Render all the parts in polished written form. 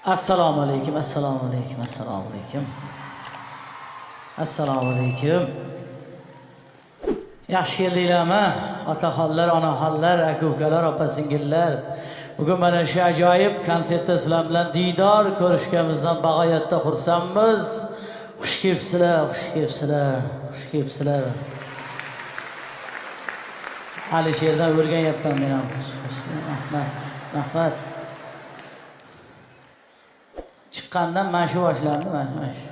Assalomu alaykum, assalomu alaykum, assalomu alaykum. Assalomu alaykum. Yaxshi keldinglarmi? Otaxonlar, onaxonlar, aka-ukalar, opa-singillar. Bugun mana shu ajoyib konsertda sizlar bilan diydor ko'rishganimizdan bag'oyatda xursandmiz. Xush kelibsizlar, xush kelibsizlar, xush kelibsizlar. Alisherdan o'rganyapman men ham. Rahmat, rahmat. Chiqqandan mana shu boshlandi, mana shu.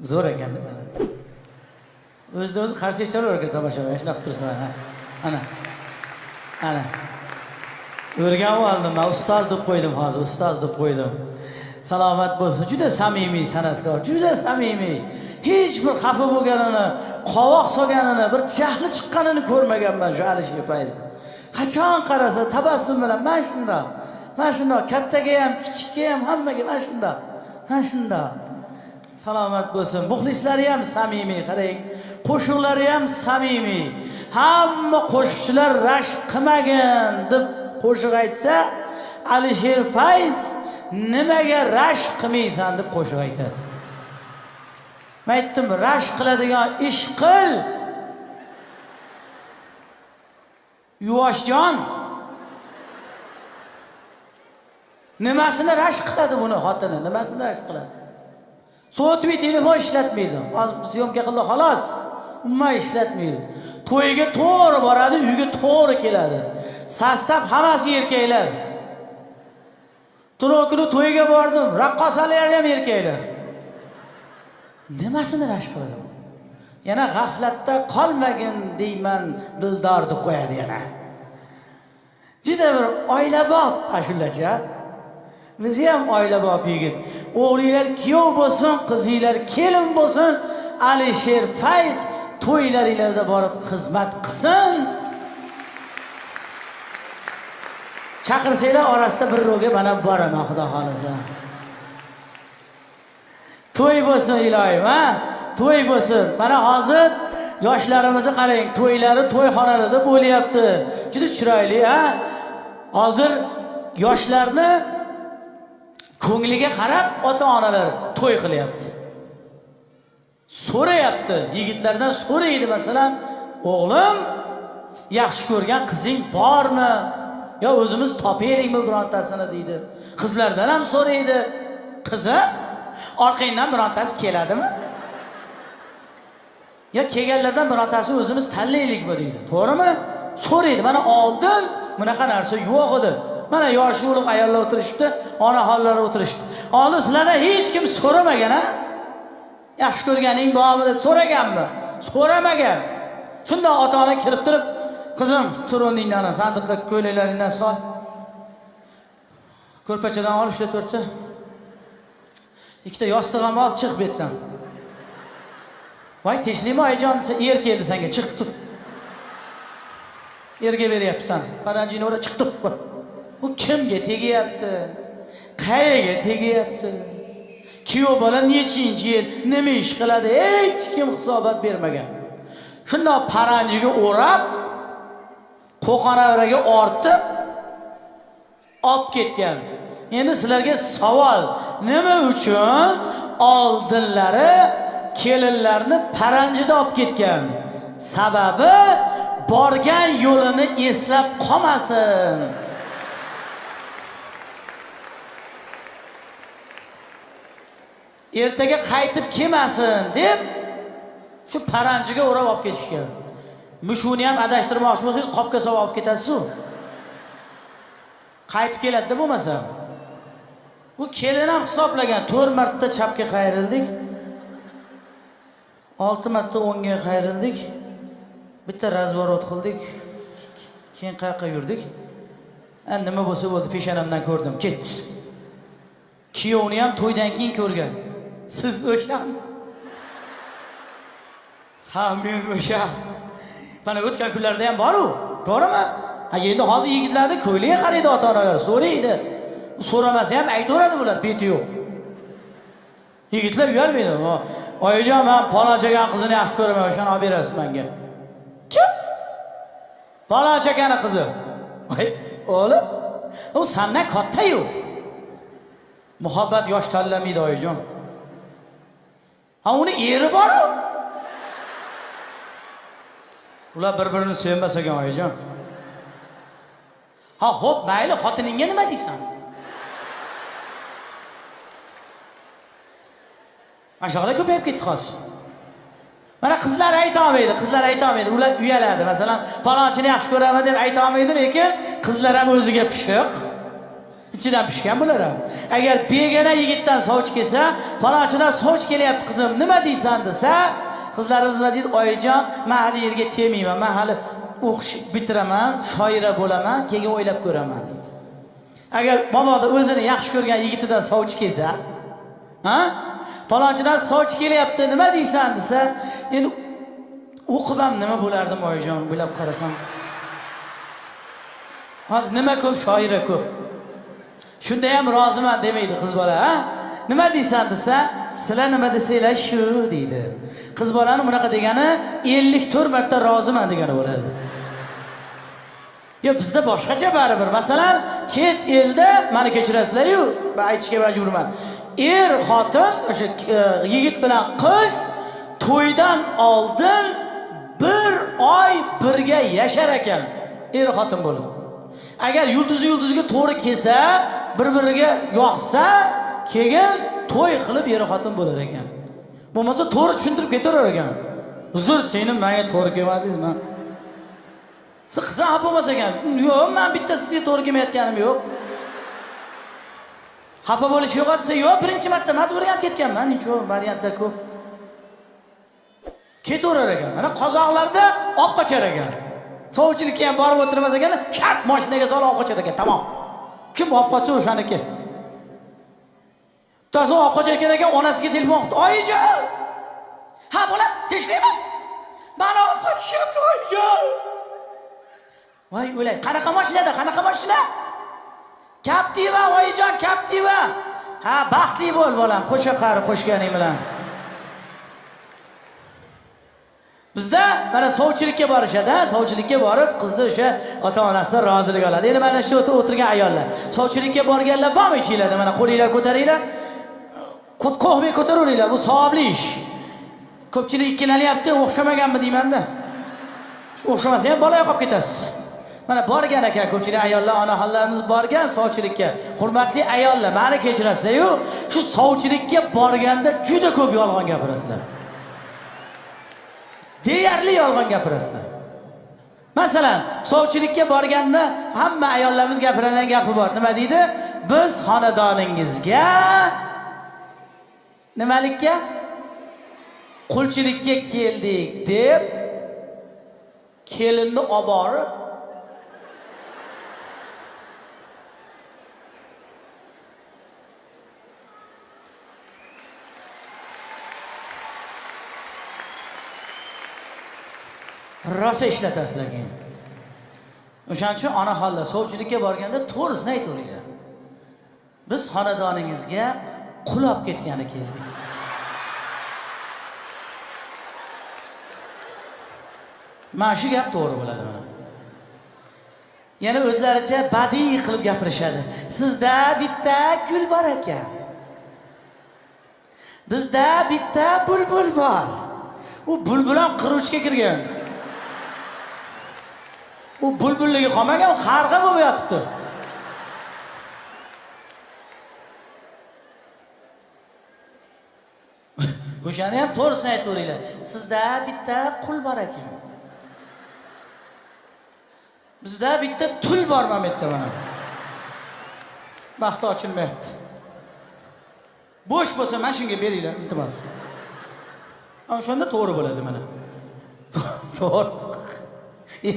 Zo'r ekanda mana. O'zida o'zi qarsak chalar ekan tomosha, shunaqa qilib tursa mana. Ana. Ana. O'rganib oldim man, ustoz deb qo'ydim hozir, ustoz deb qo'ydim. Salomat bo'lsin. Juda samimiy san'atkor, juda samimiy. Hech bir xafa bo'lganini, qovoq solganini, bir jahli chiqqanini ko'rmaganman shu Alisher Fayzni. Qachon qarasa tabassum bilan mana shundoq. Mana shundoq kattaga ham, kichikka ham, hammaga mana shundoq. Mana shundoq. Salomat bo'lsin. Muxlislari ham samimiy, qarang. Qo'shiqlari ham samimiy. Hamma qo'shiqchilar rashk qilmagin deb qo'shiq aytsa, Alisher Fayz nimaga rashk qilmaysan deb qo'shiq aytadi. Men aytdim, rashk qiladigan ish qil. Yuvoshjon. Nimasini rashk qiladi buni xotini? Nimasini rashk qiladi? Sotviy telefon ishlatmaydi. Hozir syomka qildi xolos. Umuman ishlatmaydi. To'yga to'g'ri boradi, uyga to'g'ri keladi. Sostav hammasi erkaklar. Tunov kuni to'yga bordim, raqqosalar ham erkaklar. Nimasini rashk qiladi? Yana g'aflatda qolmagin deyman, dildor deb qo'yadi yana. Juda bir oilabob ashulachi. Bizi ham oilabob yigit. O'g'linglar kuyov bo'lsin, qizinglar kelin bo'lsin, Alisher Fayz to'ylaringlarda borib xizmat qilsin. Chaqirsanglar orasida bir ro'ga mana boraman, xudo xolasa. To'y bo'lsin iloyim, ha? To'y bo'lsin. Mana hozir yoshlarimizni qarang, to'ylari to'yxonalarda bo'lyapti. Juda chiroyli, ha? Hozir yoshlarni ko'ngliga qarab ota-onalar to'y qilyapti. So'rayapti, yigitlardan so'raydi masalan, o'g'lim, yaxshi ko'rgan qizing bormi? Yo o'zimiz topaylikmi birontasini deydi. Qizlardan ham so'raydi. Qizim, orqangdan birontasi keladimi? Yo kelganlardan birontasi o'zimiz tanlaylikmi deydi. To'g'rimi? So'raydi. Mana oldin bunaqa narsa yo'q edi. Mana yoshi ulug' ayollar o'tirishibdi, onaxonlar o'tirishibdi. Oldin sizlardan hech kim so'ramagan, ha? Yaxshi ko'rganing bormi deb so'raganmi? So'ramagan. Shunda ota-ona kirib turib, qizim, tur o'rningdan, sandiqqa ko'ylaklaringdan sol. Ko'rpachadan ol 3 ta 4 ta. Ikkita yostiq ham ol, chiq bu yerdan. Voy, tinchlikmi oyijon, er keldi senga, chiq tur. Erga beryapsan. Paranjini o'ra, chiq tur. Bu kimga tegyapti? Qayerga tegyapti? Kuyov bola nechinchi yil nima ish qiladi? Hech kim hisobot bermagan. Shundoq paranjiga o'rab, qo'qonavraga ortib olib ketgan. Endi sizlarga savol, nima uchun oldinlari kelinlarni paranjida olib ketgan? Sababi borgan yo'lini eslab qolmasin. Ertaga qaytib kelmasin deb shu paranjiga o'rab olib ketishgan. Mushuni ham adashtirmoqchi bo'lsangiz, qopga solib olib ketasiz-ku. Qaytib keladi-da bo'lmasa. U kelin ham hisoblagan, 4 marta chapga qayrildik. 6 marta o'ngga qayrildik. Bitta razворот qildik. Keyin qayoqqa yurdik? Nima bo'lsa bo'ldi, peshonamdan ko'rdim, ketdi. Kuyovni ham to'ydan keyin ko'rgan. Siz o'shami? Ha, men o'sha. Mana o'tgan kunlarda ham bor-u, to'g'rimi? Ha, endi hozir yigitlarni ko'yliga qaraydi ota-onalar, so'raydi. So'ramasa ham aytaveradi bular, beti yo'q. Yigitlar uyalmaydi. Oyijon, men palonchagan qizini yaxshi ko'raman, o'shani olib berasiz menga. Kim? Palonchakani qizi. Voy, o'g'lim. U sandan katta-yu. Muhabbat yosh tanlamaydi, oyijon. Ha, uni eri bor-u. Ular bir-birini sevmas ekan, oyijon. Ha, xo'p, mayli, xotiningga nima deysan? Mana shunaqa ko'payib ketdi hozir. Mana qizlar ayta olmaydi, qizlar ayta olmaydi, ular uyaladi. Masalan, falonchini yaxshi ko'raman deb ayta olmaydi, lekin qizlar ham o'ziga pishiq. Ichidan pishgan bular ham. Agar begona yigitdan sovchi kelsa, falonchidan sovchi kelyapti qizim, nima deysan desa, qizlarimiz nima deydi? Oyijon, men hali yerga tegmayman, men hali o'qish bitiraman, shoira bo'laman, keyin o'ylab ko'raman deydi. Agar mabodo o'zini yaxshi ko'rgan yigitidan sovchi kelsa, ha? Falonchidan sovchi kelyapti, nima deysan desa, endi o'qib ham nima bo'lardim oyijon, o'ylab qarasam. Hozir nima ko'p, shoira ko'p. Shunda ham roziman demaydi qiz bola, ha? Nima deysan desa, sizlar nima desanglar shu deydi. Qiz bolani bunaqa degani 54 marta roziman degani bo'ladi. Yo, bizda boshqacha baribir. Masalan, chet elda, meni kechirasizlar-yu, men aytishga majburman. Er xotin, o'sha yigit bilan qiz to'ydan oldin bir oy birga yashar ekan, er xotin bo'lib. Agar yulduzi yulduzga to'g'ri kelsa, bir-biriga yoqsa, keyin to'y qilib er xotin bo'lar ekan. Bo'lmasa to'g'ri tushuntirib ketaverar ekan. Uzr, seni menga to'g'ri kelmadingiz, men. Siz qizdan xafa bo'lmas ekan. Yo'q, men bitta sizga to'g'ri kelmayotganim yo'q. Xafa bo'lish yo'q desa, yo'q, birinchi marta emas, o'rganib ketganman, necha variantlar ko'p. Ketaverar ekan. Mana qozoqlarda olib qochar ekan. Sovchilikka ham borib o'tirmas ekan, shart mashinaga solib olib qochar ekan, tamom. Kim olib qochsa o'shaniki. Bittasi olib qochayotgan ekan, onasiga telefon qildi. Oyijon! Ha, bola, tinchlikmi? Mani olib qochishyapti, oyijon. Voy, o'lay. Qanaqa mashinada? Qanaqa mashina? Captiva, oyijon, Captiva. Ha, baxtli bo'l bolam, qo'sha qari qo'shganing bilan. Bizda mana sovchilikka borishadi, sovchilikka borib qizni o'sha ota-onasidan rozilik oladi. Endi mana shu o'tirgan ayollar, sovchilikka borganlar bormi ichinglarda? Mana qo'linglar ko'taringlar. Qo'hmay ko'taraveringlar, bu savobli ish. Ko'pchilik ikkilanyapti, o'xshamaganmi deymanda. Shu o'xshamasa ham bola yo'qolib ketasiz. Mana borgan ekan ko'pchilik ayollar, onaxonlarimiz borgan sovchilikka. Hurmatli ayollar, meni kechirasizlar-yu, shu sovchilikka borganda juda ko'p yolg'on gapirasizlar. Deyarli yolg'on gapirasizlar. Masalan, sovchilikka borganda hamma ayollarimiz gapiradigan gapi bor. Nima deydi? Biz xonadoningizga nimalikka? Qulchilikka keldik deb kelinni olib borib rosa ishlatasizlar keyin. O'shaning uchun onaxonlar sovchilikka borganda to'g'risini aytaveringlar. Biz xonadoningizga qulab ketgani keldik. Mana shu gap to'g'ri bo'ladi mana. Yana o'zlaricha badiiy qilib gapirishadi. Sizda bitta gul bor ekan. Bizda bitta bulbul bor. U bulbul ham qiruvchiga kirgan. U bulbulligi qolmagan, qarg'a bo'lib yotibdi. O'shani ham to'g'risini aytaveringlar. Sizda bitta qul bor ekan. Bizda bitta tul bor mana bu yerda mana. Baxti ochilmayapti. Bo'sh bo'lsa mana shunga beringlar, iltimos. Ana o'shanda to'g'ri bo'ladi mana. To'g'ri.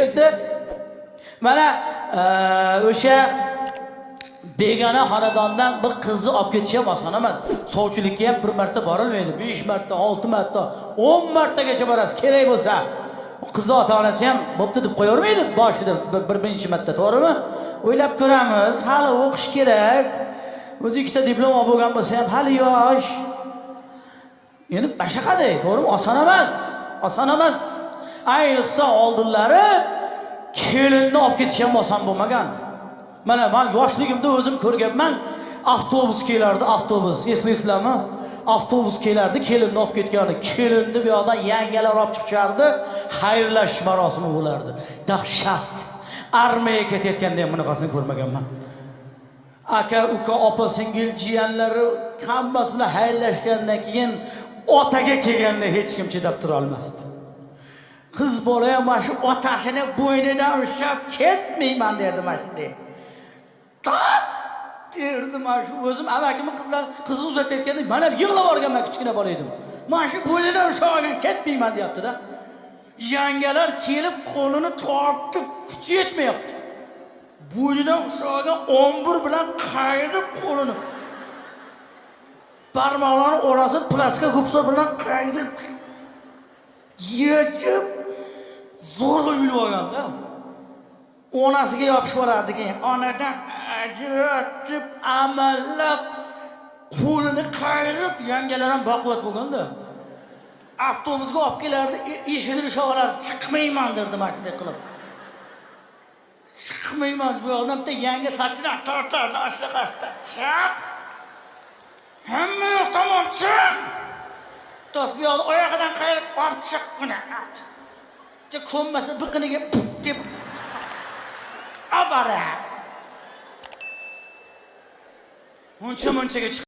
Endi mana o'sha begona xonadondan bir qizni olib ketish ham oson emas. Sovchilikka ham bir marta borilmaydi. 5 marta, 6 marta, 10 martagacha borasiz kerak bo'lsa. Qizni ota-onasi ham bo'pti deb qo'yavermaydi boshida bir birinchi marta, to'g'rimi? O'ylab ko'ramiz, hali o'qish kerak. O'zi ikkita diplom olib bo'lgan bo'lsa ham hali yosh. Endi bashaqaday, to'g'rimi? Oson emas. Oson emas. Ayniqsa oldinlari kelinni olib ketish ham oson bo'lmagan. Mana man yoshligimda o'zim ko'rganman, avtobus kelardi, avtobus, eslaysizlarmi? Avtobus kelardi, kelinni olib ketgani, kelinni bu yoqdan yangalar olib chiqishardi, xayrlashish marosimi bo'lardi. Dahshat. Armiyaga ketayotganda ham bunaqasini ko'rmaganman. Aka, uka, opa, singil, jiyanlari hammasi bilan xayrlashgandan keyin otaga kelganda hech kim chidab tura olmasdi. Qiz bola ham mana shu otasini bo'ynidan ushlab ketmayman derdi mana shunday. Tat derdi mana shu o'zim amakimni qizlar qizni uzatayotganda man ham yig'lab yuborganman, kichkina bola edim. Mana shu bo'ynidan ushlab olgan ketmayman deyapti-da. Yangalar kelib qo'lini tortib kuchi yetmayapti. Bo'ynidan ushlab olgan 11 bilan qayirib qo'lini. Barmoqlarini orasi плоскогубца bilan qayirib yechib zo'rg'a yulib olganda onasiga yopishib olardi keyin onadan ajratib amallab qo'lini qayirib yangalar ham baquvvat bo'lganda avtobusga olib kelardi, eshigini ushlab olardi, chiqmayman derdi mana shunday qilib. Chiqmayman, bu yoqdan bitta yanga sachidan tortardi ashaqasida, chiq, hamma yoq tamom, chiq. Bittasi bu yoqda oyog'idan qayirib olib chiq buni. Ko'nmasa biqiniga deb abara. Muncha munchaga chiq.